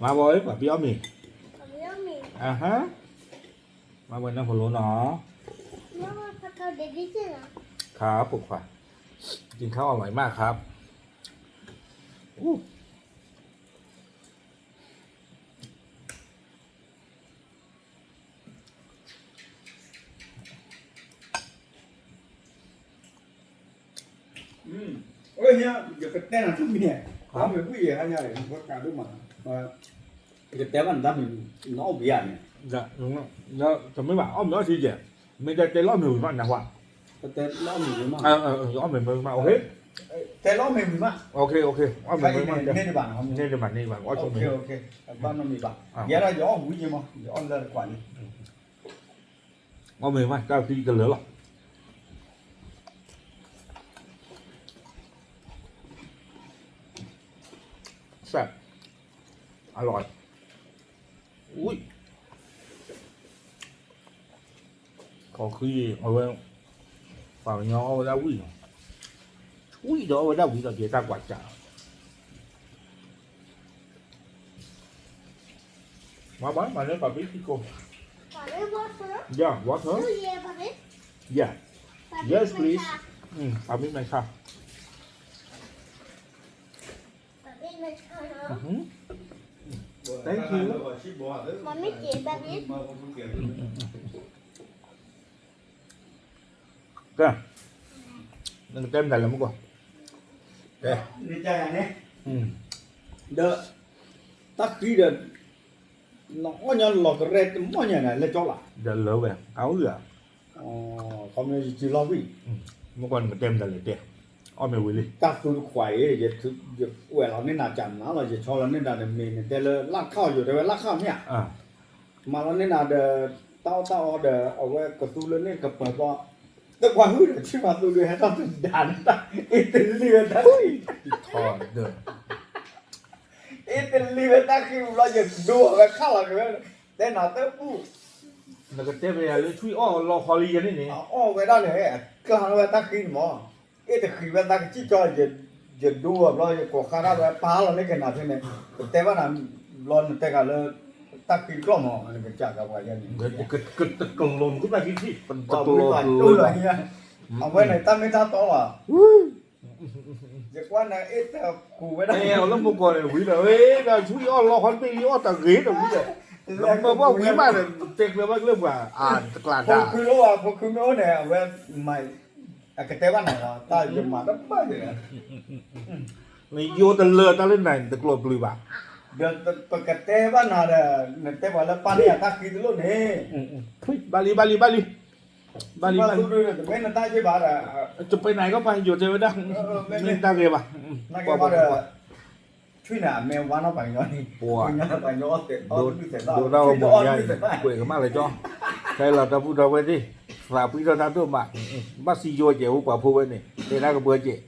มาบ่อย ปะปี้อ้อมหมี อ่าฮะ มาบ่อยนะ ผมรู้เนาะ ครับผมค่ะ กินข้าวอร่อยมากครับอู้ ယကတဲနၤတမံၤ, အီၣ်မ့ၤဝံၣ်ယဲဟါညါ, ပကးဒိၣ်မး, ယကတဲဘၣ်နတၢ်မံၤ, နအီၣ်ဝံၣ်ဧါန့ၣ်, တမ့ၢ်ဘၣ် အီၣ်မ့ၤအီၣ်ထံယဲ, မ့ၢ်တဲတဲလီၤအီၣ်မ့ၤဝံၤမးနဟါ, တဲလီၤအီၣ်မ့ၤဝံၤမး, အီၣ်မ့ၤဝံၤမး, တဲလီၤအီၣ်မ့ၤဝံၤမး, အီၣ်မ့ၤဝံၤမး, န့ၢ်တဘၣ်, န့ၢ်တဘၣ်, ဘၣ်နီတမံၤဘၣ်, ယဲဒၣ်ယအီၣ်ဝံၣ်ယဲမး, ယအီၣ်လၢတကွၢ်န့ၣ် အီၣ်မ့ၤမး တၢ်သံကလၢာ်လီၤ, แซ่บ อร่อย อุ้ย ခီၣ်ဃံ အဝဲ ပှၤကညီအီၣ်ဝဲဒၣ်ဝံၣ်နီၤ, ဝံၣ်ဒီးအီၣ်ဝဲဒၣ်ဝံၣ်ဒီးကဲတၢ်ကွၢ်စး Mama, mama, papito. Water? Yeah, water. Yeah. Yes, please. Mm, papi me echa. Thank you. ကဲ, နတဲမတၤလဲၣ်မူကီၢ်, ကဲ, န့ၣ်, ဒီး, တၢ်ဃံဒီး, နအီၣ်ညီလီၤကရဲတမီၢ်ညါန့ၣ် လဲၤကၠီလီၤ, ဒီးလၢဝဲ, အဝဲဧါ, ခီမ့ၢ်ယစုလီၤဝံၣ်, မူကီၢ်နကတဲမတၤလဲၣ်တဲ, အီၣ်မ့ၤဝံၤလံ, တၢ်သူတခွးအံၤ, ယကွဲးလီၤန့ၢ်နၤကနၤလီၤ, ယဆီလီၤန့ၢ်နၤဒီးမ့ၢ်နတဲလၢလၢ်ခီၣ်ယိာ်တဲဝဲလၢ်ခီၣ်မ့ၢ်ဧါ မၤလီၤန့ၢ်နၤဒီး, တၢ်အီၣ်တၢ်အီဒီး အဝဲကသူလၢန့ၣ်ကပၢၤဘီ, တကွၢ်ဟုၣ်ဒီး ထံၣ်မၤသူလၢဟဲထီၣ်တဒါန့ၣ်တၢ်, အ့ၣ်တလံဝဲတၢ်ဃံ, အ့ၣ်တလံဝဲတၢ်ဃံဘျီ ယဒိအီၤဝဲခါလီၤက့ၤဝဲ, တဲနၤတဘူၣ်, နကတဲပယၤလၢထွံၣ်အီၣ်လီၤဃီလံယဲန့ၣ်န့ၣ်, အီၣ်ဝဲဒၣ်န့ၣ်, အကျါလီၤဝဲတၢ်ဃံန့ၣ်မး အ့ၣ်တဃံဝဲသးကစံၣ်ကၠီ, ယဒိအီၤဘျီ ယကိးဃါဒၣ်ဝဲပာ်လီၤလၢကနၤဖဲန့ၣ်, ပတဲဘၣ်နၤဘျီနတဲဂၤလၢ, တၢ်ဃံတကျီၢ်မး နကစၢ်ကပှၤယဲန့ၣ်, တကလီၤမုၢ်ကဘၣ်ဟံးထံၣ်, ပတကျီၢ်လီၤ, အဝဲန့ၣ်တၢ်မ့ၢ်တၢ်တီလီၤ, ယကွၢ်နၤအ့ၣ်တဃံဝဲဒၣ်, လၢမူကီၢ်န့ၣ်ဝံၤဒီး, ဒီးထွံၣ်အီၣ်လီၤဃီတဘ့ၣ်လံအီၣ်တဂ့ၤဒီးဝံၤဒီး, မ့ၢ်ဘၣ်ဝံၤမးဒီး, တဲကျၢၤဘၣ်ကျၢၤပှၤ, တကျါဒါ, ဖိခုမ့ၢ်အိၣ်န့ၣ် အဝဲ, အကတဲဘၣ်နၤလီၤ တၢ်ယမၤတဘၣ်န့ၣ်, နယိတလၢတၢ်လၢနၤန့ၣ် တကျိးပျုၤဘၣ်, ဒီးပကတဲဘၣ်နၤဒီး, နတဲပှၤလၢပာ်န့ၢ်ယၤတၢ်ဃံတလိၣ်န့ၣ်, ဘၣ်လံ ဘၣ်လံ ဘၣ်လံ, ဘၣ်လံ ဘၣ်လံ, တမ့ၢ်နတၢ်က့ဘၣ်ဒီး, တပဲနၤကီၢ်ပှၤယိၤတဲဝဲဒၣ်, မ့ၢ်တၢ်ဂ့ၤဘၣ်, နကဲဘၣ်ဒီး, ထွံၣ်န့ၣ် အမ့ၢ်ဝါနီၢ်ပှၤကညီန့ၣ်, ပှၤ, ဒိၣ်ဒၣ်အီၣ်မူၤညါအံၤ ကွဲးကမၣ်လၢကၠီ, ခဲလီၤတၢ်ဘူၣ်တၢ်ဝဲသ့ၣ်, သးပှံထီၣ်တၢ်ဒိၣ်မး, ဘၣ်စံယိကဲးအိၣ်ပှၤဖိဝဲန့ၣ် တဲဒၣ်ကပၢကဲး,